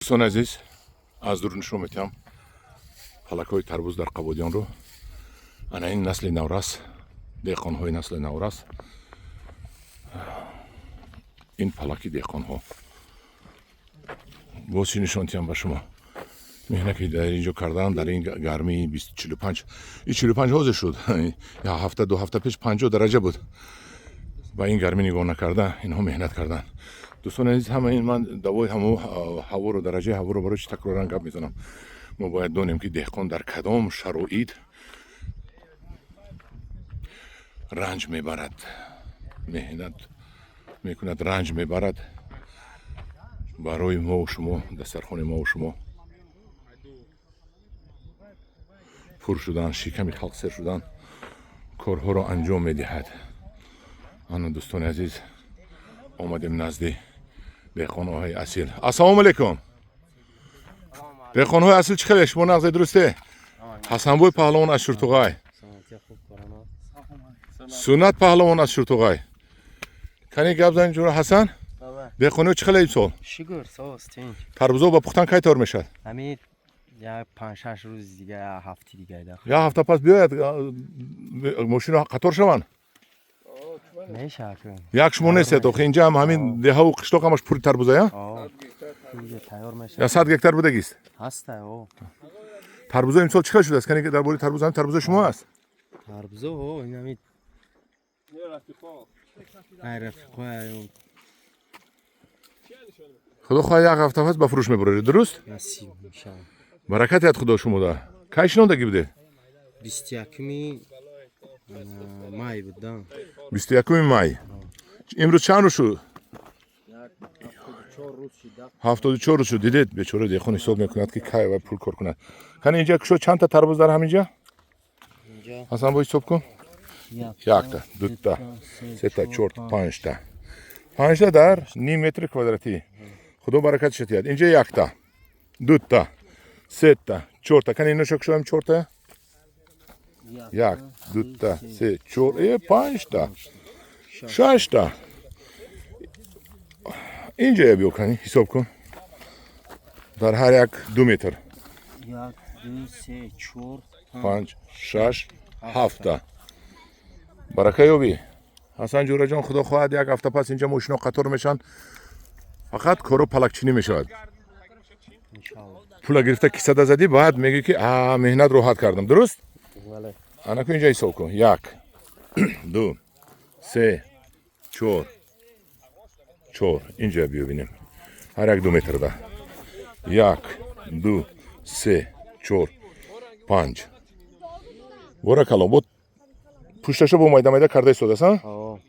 Дӯстони азиз, аз дур нишон метиҳам палакҳои тарбуз дар Қабодиёнро. Ана ин насли наврас, деҳқонҳои насли наврас, ин палаки деҳқонҳо. Боз чӣ нишон тиҳам ба шумо? Меҳнат, ки дар ин ҷо кардан дар ин гармии 45, и 45 ҳозир шуд, як ҳафта, 2 ҳафта пеш 50 дараҷа буд. Ба ин гармӣ нигоҳ накарда, инҳо меҳнат карданд. Дӯстони азиз, ҳама ин ман давои ҳамо ҳаворо, дараҷаи ҳаворо барои чӣ такроран гап мезанам? Мо бояд донем, ки деҳқон дар кадом шароит ранҷ мебарад, меҳнат мекунад, ранҷ мебарад барои мову шумо, дастархони мову шумо пур шудан, шиками халқ сер шудан корҳоро анҷом медиҳад. Ана, дӯстони азиз, омадем назди деҳқонҳои асил. Ассалому алайкум, деҳқонҳои асил! Чӣ хеле шумо, нағзе, дурусте? Ҳасанбой паҳлавон аз Шуртуғай, Суннат паҳлавон аз Шуртуғай. Кани, гап зан, ҷура Ҳасан. Деҳқониҳо чӣ хеле имсол? Шукр, соз, тинҷ. Тарбузо ба пухтан кай тайёр мешавад? Ҳамин як 5-6 рӯзи дига, як ҳафти дига. Як ҳафта пас биёяд, мошино қатор шаванд? Мешавад. Як шумо нестед охи, инҷа ҳам ҳамин деҳаву қишлоқ ҳамаш пури тарбузая. Тайёр мешавад. Я 100 гектар будагист? Ҳаста, о. Тарбузо имсол чӣ хел шудааст? Кани, дар бораи тарбузо. Ҳамин тарбузо шумо аст? Тарбузо, о, ин ҳамин ай рафиқои. Худо хоҳад, як ҳафта пас ба фурӯш мебароред, дуруст? Насиб, иншалло. Баракат яд Худо шумода. Кай шинондагӣ будед? 21-уми май буд, да. 21-уми май. Имрӯз чанд рӯз шуд? 74 рӯз шуд. Дидед, бечора деҳқон ҳисоб мекунад, ки кай ва пул кор кунад. Кани, инҷа кушо, чандта тарбуз дар ҳаминҷа? Инҷа. Ҳасан, бо ҳисоб кун. Якта, дута, сета, чорта, панҷта. Панҷта дар ним метри квадратӣ. Худо баракатша диҳад. Инҷа якта, дута, сета, чорта. Кани, иноша кушоем, чорта. Як, дута, се, чор, панҷта, шашта. Инҷая биё, кани, ҳисоб кун. Дар ҳар як 2 метр. Як, ду, се, чор, панҷ, шаш, ҳафта. Барака ёбӣ, Ҳасан ҷӯраҷон. Худо хоҳад, як ҳафта пас инҷа мошино қатор мешаванд, фақат коро палакчинӣ мешавад. Иншалло. Пула гирифта, кисада задӣ, баъд мегӯӣ, ки а меҳнат роҳат кардам, дуруст? Бале. Анаку, инҷа ҳисоб кун: як, ду, се, чор, чор. Инҷа биёбинем, ҳар як 2 метрда: як, ду, се, чор, панҷ. Боракалло. Бо пушташа бо майда майда карда истодааст, а? О,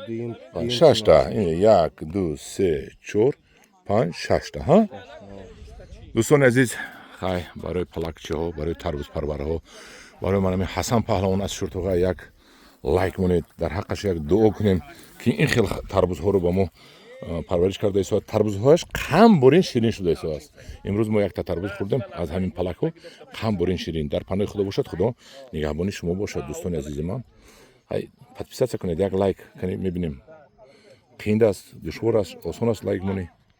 дуюм. Панҷ, шашта. Як, ду, се, чор, панҷ, шашта, ҳа. Дӯстони азиз, хай, барои палакчиҳо, барои тарбузпарварҳо, барои манами Ҳасан паҳлавон аз Шуртуға як лайк монед, дар ҳаққаш як дуо кунем, ки ин хел тарбузҳоро ба мо парвариш карда истодааст. Тарбузҳояш қанд борин ширин шуда истодааст. Имрӯз мо якта тарбуз хӯрдем аз ҳамин палакҳо, қанд борин ширин. Дар паноҳи Худо бошад, Худо нигаҳбони шумо бошад, дӯстони азизи ман. Ҳай, подписаться кунед, як лайк кунед, мебинем, қинд аст, душвор аст, осон аст лайк монӣ.